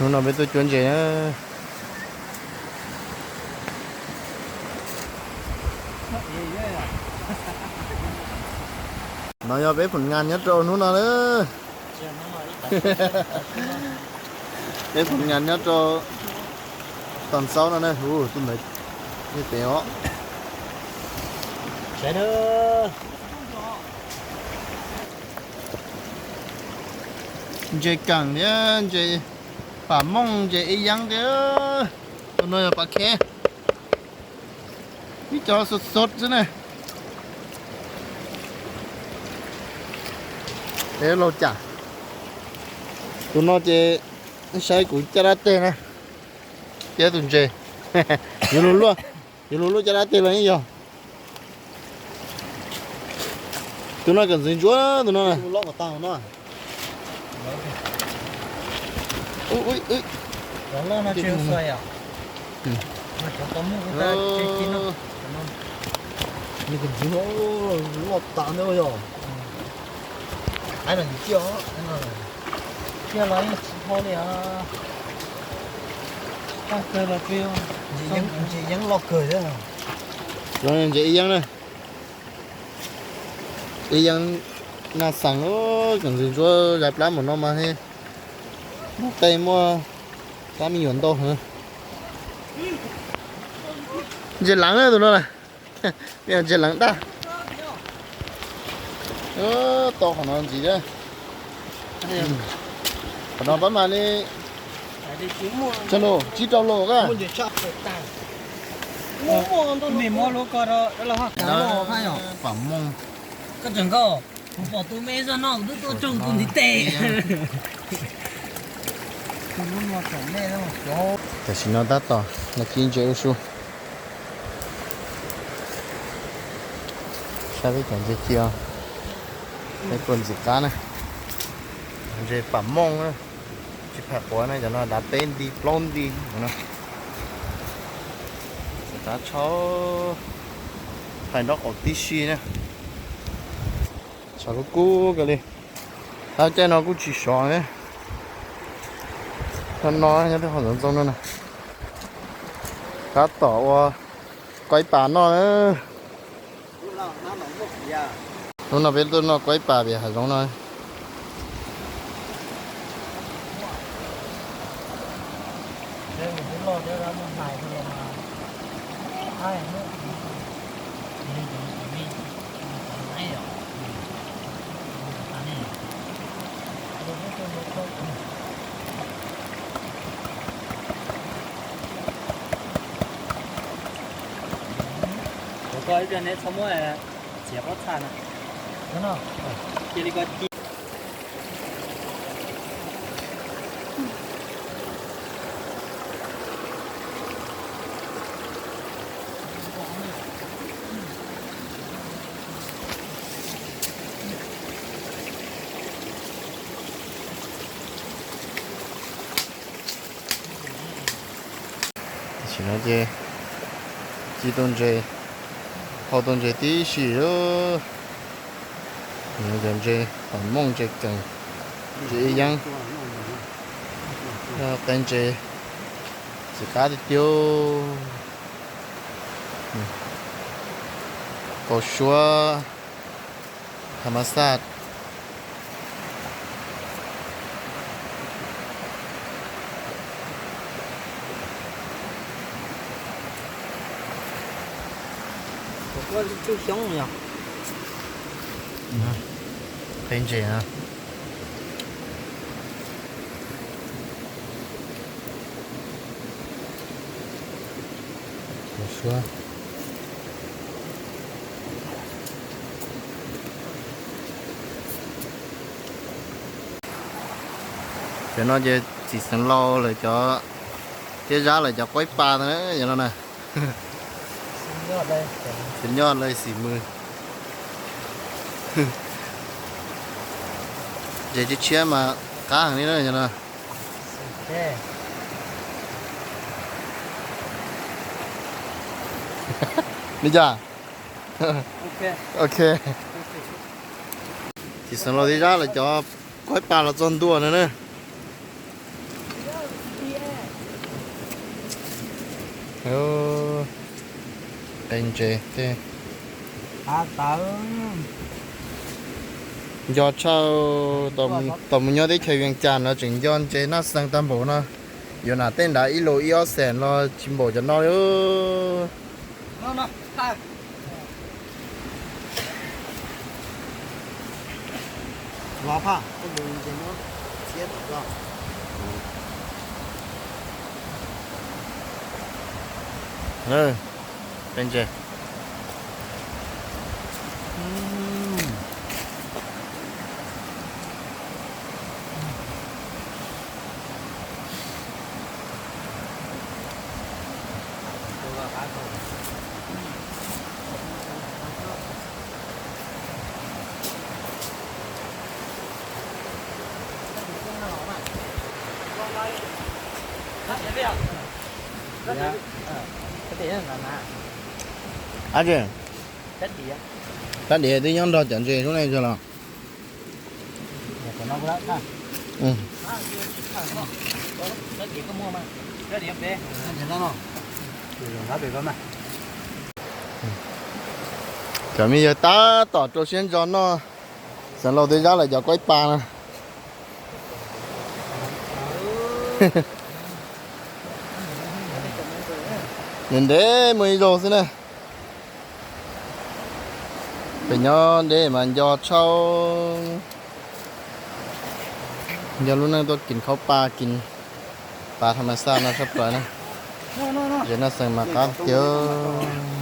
Hnub no peb tuaj cuab ntses na. No yog peb phom nyas nyob rau hnub no na. Peb phom nyas nyob rau toj xaub no na. Hu, tus ntawd pem os. Ntses keem thiab ntses pam mooj, ntses ib yeeb thiab. Tus no yog pas kheb, ib co xub xub xwb na. Peb laug cas, tus no ces saib kuv caj dab teg na, thiab tus ntses. Yuav luag luaj, yuav luag luaj caj dab teg los yeej yog. Tus no kom ntxwv ntsuab tus no na. Loj tas ntawd yog. Ais, no ntsis ciaj, ciaj los yeej tsis hau li os. Tag kawg los peb, ntses yeeb loj kawg thiab. Ntses ib yeeb na. Ib yeeb naj xees, tseem ntxwv ntsuab zais plab mus no mas thiab. Muaj qe muaj plab me nyuam ntau heev. Ntses leev tus no na. Ntses leev daj. Tau qhov no ntxiv thiab. Qhov no pab mas li, tsib rau los ka. Pam mooj. Koj tseem nkauj, kuv pom tus me zog no kuv twb tuaj tsaug tus ntiv tes. Tam sim no tab tom nqa ci ntses ua su. Saib peb cov ntses ci, peb puag ntxim qab na. Ntses pam mooj na, tsis phais quav na, cov no dav peb nti plaub nti no. Ntxim qab tshaj, phais nraub qaum tib si na. Sov kub kub kawg li. Tab caij no kuj tsis sov ne. Nov no nyob rau qhov ntxoov ntxoo no na. Tab tom ua qaib pas noj na. Hnub no peb tuaj noj qaib pas pem hav zoov no. Kuv koj ib pliag neb txhob muab txiav pob txha na. Cia li koj ci. Tam sim no ces ci tau ntses, hau tau ntses tib si. Cov ntses pam mooj, ntses kees, ntses ib yeeb, qe ntses, txiv qab tiag tiag. Kaus suab, tha mas xaj. Xyoob yog qe ntses na. Cov no ces txiv xeev laus lawv cov, thiab Zab lawv cov qaib pas ntag na cov no na. Suv nyoj lawv xim mws. Ntses tshiab tshiab mas qab heev li na cov no. Li cas? Ok. Txiv xeev laus thiab Zab lawv cov qaib pas los txog ntua no na. Qe ntses tej. Nco tshaj, tau mus nyob teb chaws Vias Cas no tseem nco ntses noj xees tag npaum no. Yuav nam tej nrad ib lus ib ob xees los tsis npaum cov no li. Qe ntses. Ab tsi, rab diav twb nyob nrog cov ntses lub neej zog los. Cov me yawg tab tom rau siab ntso noj xeev laus twb zab lawm cov kaub ib pas no. Ntev ntev muaj ib zaug xwb na. Pem nyob deb mas nco tshaj, nco lub neej tuaj kis khaub pa, kis pas thas mas xaj no tshaj plaws na. Ze noj xees mas qab tiag.